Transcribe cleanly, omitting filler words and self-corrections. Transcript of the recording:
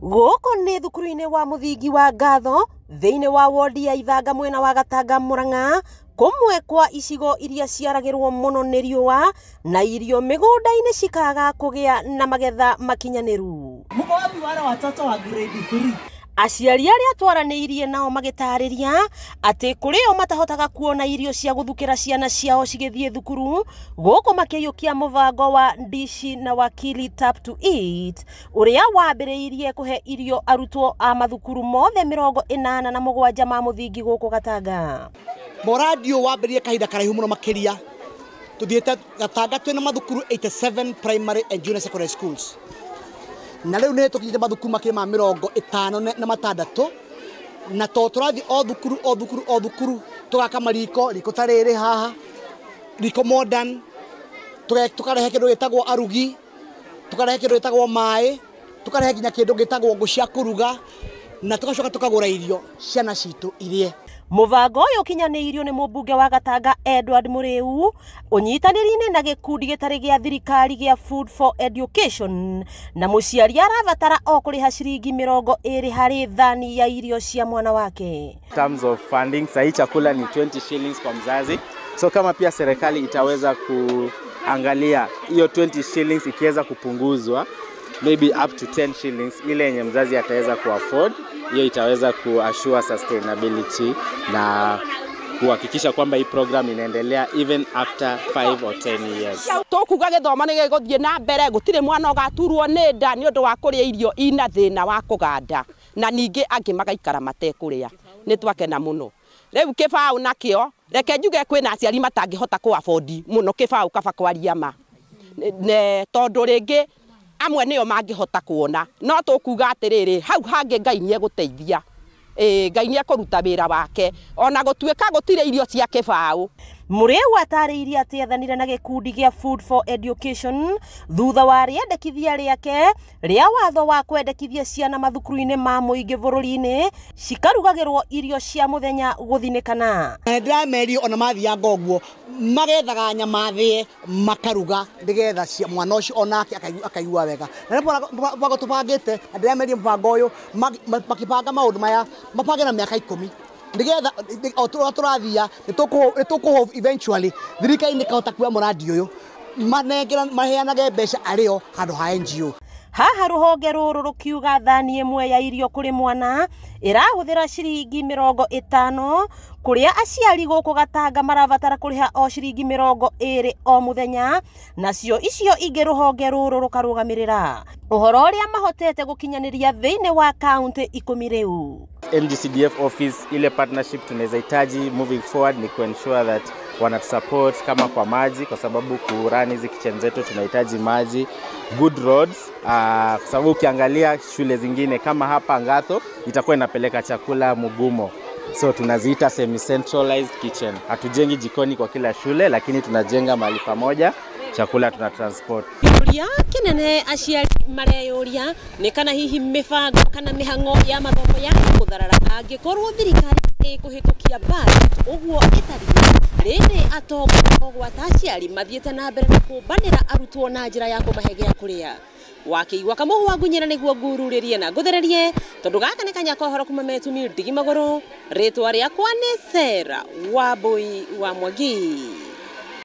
Gũkũ nĩ thukuru-inĩ wa mũthingi wa Ngatho thĩinĩ wa wodi ya Ithanga mwena wa Gatanga Murang'a, kũmwe kwa icigo iria ciaragĩrwo mũno nĩ riũa na irio mĩgũnda-inĩ cikaga kũgĩa na magetha makinyanĩru. Mko wapi wale watoto wa grade 3? Aciari arĩa twaranĩirie nao magĩtarĩria atĩ kũrĩ o matahotaga kuona irio cia gũthukĩra ciana ciao cigĩthiĩ thukuru, gũkũ makĩiyũkia mũbango wa Ndishi na Wakili Tap to Eat ũrĩa wambĩrĩirie kũhe irio arutwo a mathukuru mothe 87 ma mũthingi gũkũ Gatanga. Mũradi ũyũ wambĩrĩirie kahinda karaihu mũno makĩria. Tũthiĩte Gatanga twĩna mathukuru 87 primary and junior secondary schools. Na rĩu nĩ tũkinyĩte mathukuru makĩria ma 56, na to tũrathiĩ o thukuru o thukuru o thukuru tũgaka mariko, riko ta rĩrĩ haha, riko modern, tũkarehe kĩndũ gĩtagwo arugi, tũkarehe kĩndũ gĩtagwo maĩ, tũkarehe nginya kĩndũ gĩtagwo ngũ cia kũruga, na tũgacoka tũkagũra irio ciana citũ irie. Mũbango ũyũ ũkinyanĩirio nĩ mũmbunge wa Gatanga Edward Mũrĩu ũnyitanĩri-inĩ na gĩkundi gĩtarĩ gĩa thirikari gĩa Food for Education, na mũciari arabatara o kũrĩha ciringi 20 harĩ thani ya irio cia mwana wake. In terms of funding, sahi chakula ni 20 shillings kwa mzazi. So kama pia serikali itaweza kuangalia hiyo 20 shillings ikiweza kupunguzwa maybe up to 10 shillings, ile yenye mzazi ataweza kuafford, hiyo itaweza kuassure sustainability na kuhakikisha kwamba hii program inaendelea even after 5 or 10 years. Tũkuga gĩthomo nĩ gĩgũthiĩ na mbere, gũtirĩ mwana ũgaturwo nĩ nda nĩ ũndũ wa kũrĩa irio ina thĩna wa kũganda, na ningĩ angĩ magaikara matekũrĩa. Nĩ twakena mũno. Rĩu kĩbaũ nakĩo, reke njuge kwĩna aciari matangĩhota kũ afford mũno kĩbaũ kaba kwaria ma. Tondũ rĩngĩ amwe nĩo mangĩhota kuona, no tũkuga atĩrĩrĩ, hau hangĩ Ngai nĩegũteithia. Ngai nĩekũruta wĩra wake ona gũtuĩka gũtirĩ irio cia kĩbaũ. Mũrĩu atarĩirie atĩ ethanire na gĩkundi gĩa Food for Education thutha wa rĩendekithia rĩake rĩa watho wa kwendekithia ciana mathukuru-inĩ ma mũingĩ bũrũri-inĩ cikarugagĩrwo irio cia mũthenya gũthinĩkana. Na ndĩramerio ona mathianga ũguo magethaga nyama thĩe makaruga nĩgetha mwana ũcio onake akaigua wega. Na nĩ mũbango tũbangĩte, na ndĩramerio mũbango ũyũ makĩbanga maũndũ maya mabange na mĩaka 10 nĩgetha o tũrathia nĩ tũkũhope eventually thirikari nĩ ĩkahota kuoya mũradi ũyũ manengera maheanage mbeca arĩo handũ ha NGO. Haha rũhonge rũrũ rũkiuga thani ĩmwe ya irio kũrĩ mwana ĩrahũthĩra ciringi 50, kũrĩa aciari gũkũ Gatanga marabatara kũrĩha o ciringi 20 o mũthenya, nacio icio ingĩ rũhonge rũrũ rũkarũgamĩrĩra. Ũhoro ũrĩa mahotete gũkinyanĩria thĩinĩ wa kaunti 10 rĩu. NGCDF office, ile partnership tunaweza hitaji moving forward ni kuensure that wanatusupport kama kwa maji, kwa sababu kurun hizi kitchen zetu tunahitaji maji, good roads, kwa sababu ukiangalia shule zingine kama hapa Ngatho itakuwa inapeleka chakula Mugumo. So tunaziita semi-centralized kitchen. Hatujengi jikoni kwa kila shule, lakini tunajenga mahali pamoja chakula tuna transport. Kĩũria kĩnene aciari mareyũria nĩ kana hihi mĩbango kana mĩhang'o ya mathomo ya gũtharara angĩkorwo thirikari ĩkũhĩtũkia budget ũguo ĩtariĩ. Rĩrĩ atongoria gwata aciari mathiĩte na mbere na kũmbanĩra arutwo na njĩra ya kũmahe gĩa kũrĩa. Wakĩigua kamũhũ wa ngunyĩra nĩguo ngururĩrie na ngũthererie, tondũ gaka nĩ kanya ka ũhoro kuma Metumi ndigi magũrũ. Rĩtwa rĩakwa nĩ Sarah Wambui wa Mwangi.